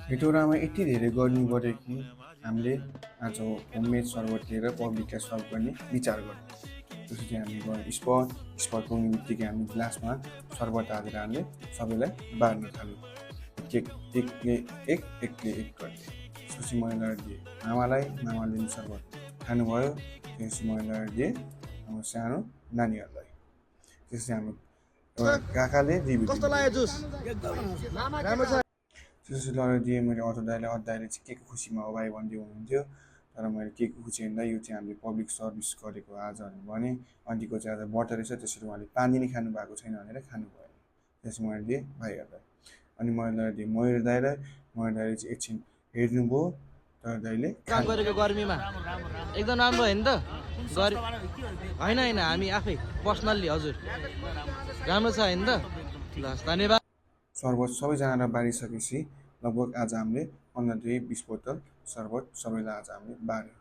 हेटौडामा यति धेरै गर्नु पऱ्यो कि हामीले आज होममेड सर्बत लिएर पब्लिकलाई सर्भ गर्ने विचार गऱ्यौँ। त्यसपछि हामी गयौँ स्पट पुग्ने बित्तिकै हामी ग्लासमा सर्बत हालेर हामीले सबैलाई बाँड्न थाल्यौँ। एकले एकले एक गर्दै त्यसपछि मैले दिएँ मामालाई, मामाले पनि सर्बत खानुभयो। त्यसपछि मैले दिएँ हाम्रो सानो नानीहरूलाई। त्यसपछि हाम्रो काकाले रिभ्यू त्यसपछि लगेर दिएँ मैले अटो दाइलाई। अटो दाइले चाहिँ के को खुसीमा हो भाइ भन्दै हुनुहुन्थ्यो, तर मैले के को खुसी भन्दा यो चाहिँ हामीले पब्लिक सर्भिस गरेको आज भने आन्टीको चाहिँ आज बर्थडे रहेछ, त्यसरी उहाँले पानी नै खानु भएको छैन भनेर खानु भयो। त्यसपछि मैले दिएँ भाइहरूलाई। अनि मैले लगेर दिएँ मयूर दाइलाई। मयूर दाइले चाहिँ एकछिन हेर्नुभयो, तर दाइले काम गरेको गर्मीमा एकदम राम्रो होइन त होइन हामी आफै पर्सनल्ली हजुर राम्रो छ होइन त। ल धन्यवाद। सर्बत सबैजनालाई बाँडिसकेपछि लगभग आज हामीले 15-20 बोतल सर्बत सबैलाई आज हामीले बाँड्यौँ।